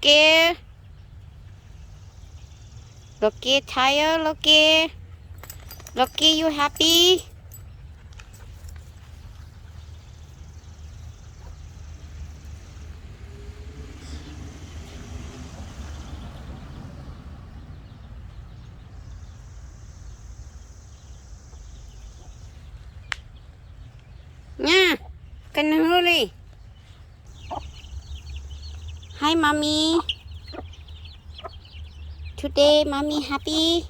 Loki, Loki tired, Loki, Loki you happy? Nyab, koj nug li. Hi mommy. Today mommy happy.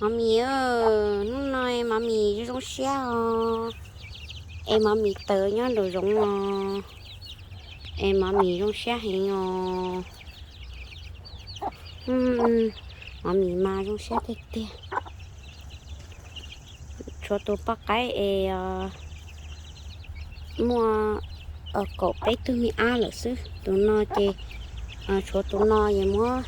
Mommy, hnub no mommy zoo zoo siab os. Es mommy tawm nyob nraum zoov os. Es mommy zoo siab heev os. Mommy mas zoo siab tiag tiag. Tshuav tus poj qaib es muaj kaum peb tug me ab lawm xwb. Tus no ces tshuav tus no es muab,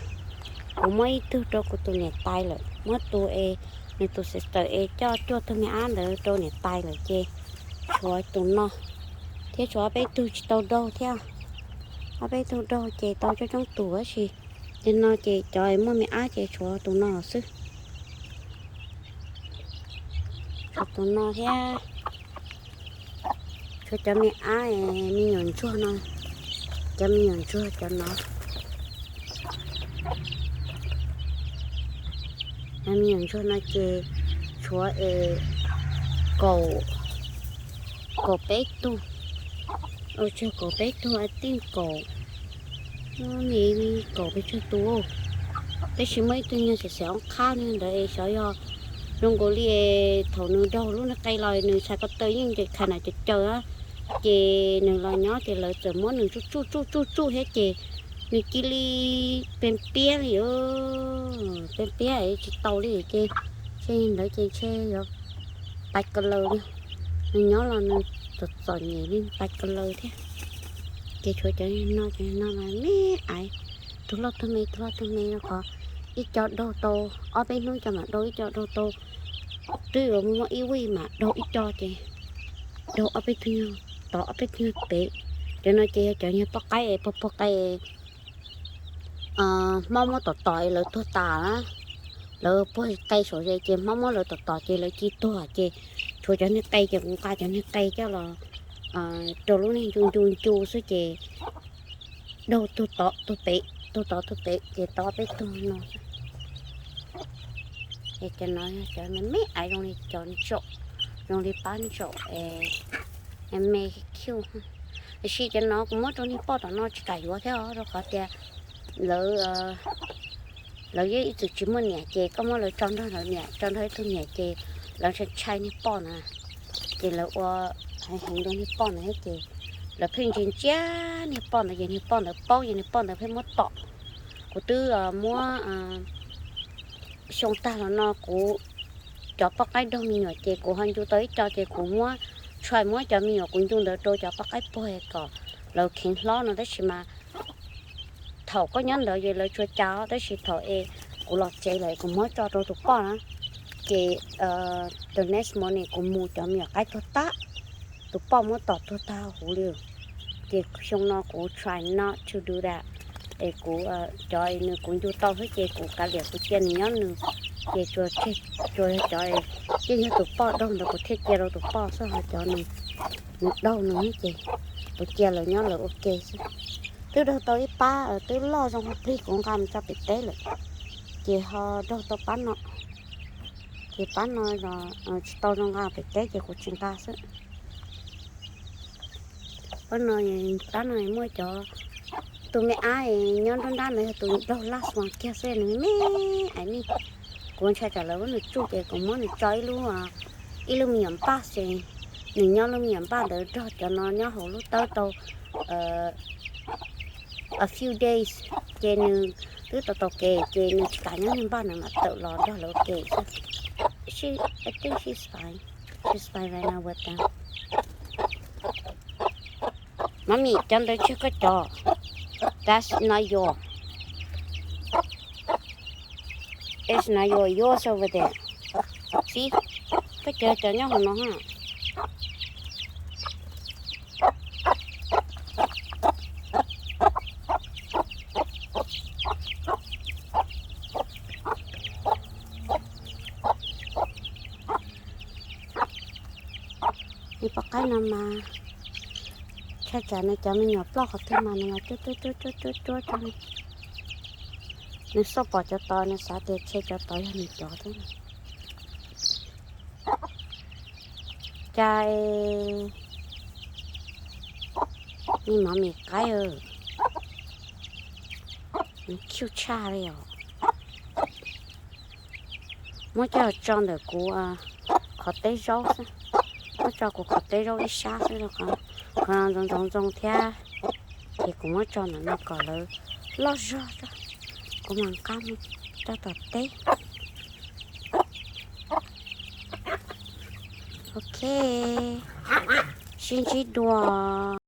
kuv muab ib tug rau kuv tus niam tais lawm, muab tus es nws tus sister es coj cuaj tug me ab ntawd rau niam tais lawm ces tshuav tus no, thiab tshuav ob peb tug tsis tau daug thiab. Ob peb tug daug ces tau coob coob tus tab sis nim no ces cov muaj me ab ces tshuav tus no xwb. Tshuav tus no thiab. Tshuav cov me ab, me nyuam ntsuag no, cov me nyuam ntsuag cov no. Me nyuam ntsuag no ces tshuav es kaum, kaum peb tug, ua tsuag kaum peb tug, a tij kaum, kaum peb tsawg tus, tab sis muaj ib tug nyuag xeem xeem ob qhab ntawd es xyov yog zoo nkaus li thaum nws daug lub niag qe los nws tshais ko taw yeej nce khas nam caws caws, ces nws los nyob ces lawv txawm muab nws tsuj tsuj tsuj tsuj tsuj thiab ces nws cia li pem piab li, pem piab tsis tau li ces, ces ntawd ces ntshe yuav pais ko laws li. Nws nyob los nws txom txom nyem li pais ko laws thiab. Ces tshuav cov no, cov no mas me aiv, tus loj tug me, tus loj tug me no qhov ib co daug tau ob peb hnub, co mam daug ib co daug tau, twb yuav muaj ib week mam daug ib co ces daug ob peb tug nyuag tod ob peb tug nyuag pem. Cov no ces yog cov nyuag poj qaib es puag puag qe, hmoob muab tom tom es lawv tuag tas na. Lawv puag qe saum ze ces hmoob muab lawv tom tom ces lawv cia tuag ces tshuav cov niag qe ces kuv nqa cov niag qe coj los rau lub niag ncu ncu ncu xwb ces daug tuag tod tuag pem, tuag tod tuag pem ces tau peb tug no. Es cov no cov me me aiv zoo li cov ntsaum, zoo li pab ntsaum, me khiu. Tiam sis cov no kuv muab rau niag poj tom no tsis kam yuav thiab os, rau qhov tias lawv, lawv yeej ib txwm tsis muaj niam ces koj muab lawv tso nrog lawv niam, tso nrog ib tug niam ces lawv ntshai ntshai niag poj na, ces lawv ua heev heev rau niag poj ntawd thiab ces lawv pheej ntsia ntsia niag poj ntawd ces niag poj ntawd paub ces niag poj ntawd pheej muab tom. Kuv twb muab xyoo tag los no kuv cov poj qaib daug me nyuam ces kuv ho ncu tau ib co ces kuv muab try muab cov me nyuam kuv ncu ntawd rau cov poj qaib puag kom lawv kheev hlob no tab sis mas thaum koj nyob ntawd ces lawv tsuas cas tab sis thaum es kuv los tsev lawm kuv muab tso rau tus poj na, ces the next morning kuv mus cov me nyuam qaib tuag tag, tus poj muab tom tuag tag huv li. Ces xyoo no kuv try not to do that, es kuv cov nws kuv ncu tau xwb ces kuv kav liam kuv cia nws nyob nws, ces tsuas tseg, tsuas cov, ces yog tus poj daug ntawd kuv thiaj cia rau tus poj xwb, ho cov nws, nws daug nws ces kuv cia lawv nyob lawv ua ke xwb. Twb daug tau ib pab twb loj zoo plig kuv nqa mus tso pem teb lawm, ces ho daug tau pab no, ces pab no tsis tau zoo nqa pem teb ces kuv tsis nqa xwb. Pab no, pab no muaj cov, tus me ab nyob nruab nrab ntawd yog tus daug last one kiag xwb, nws me me aiv ne. Kuv ntshai tsam lawv muab nws tsuj ces kuv muab nws tso ib lub, ib lub me nyuam npaj ces nws nyob lub me nyuam npaj ntawd nrog cov no nyob hauv lub tawb tau a few days, ces nws twb tau tau kev ces nws tsis kam nyob nws npaj, nws mam tawm los nrog lawv ua ke xwb. She, I think she's fine. She's fine right now with them. Mami, cov ntawd tsis yog koj cov. That's not your. It's not your, yours over there. See? Koj cov, cov nyob hauv no ha. No mas, tshaj tsam nws cov me nyuam ploj qhov twg mas nws mas cuab cuab cuab cuab cuab cuab rau nws. Nws xauj pom cov tod nws xav tias tshe cov tod yog nws cov thiab. Cas me mov mis qaib, nws cute tshaj li os. Muab coj tso ntawm kuv qhov teb zaub xwb. Muab tso kuv qhov teb zaub ib sab xwb, qhov no ntxoov ntxoov ntxoo thiab, ces kuv muab tso ntawm no kom lawv loj zog tso, kuv mam nqa mus rau tom teb. Ok, sib ntsib dua.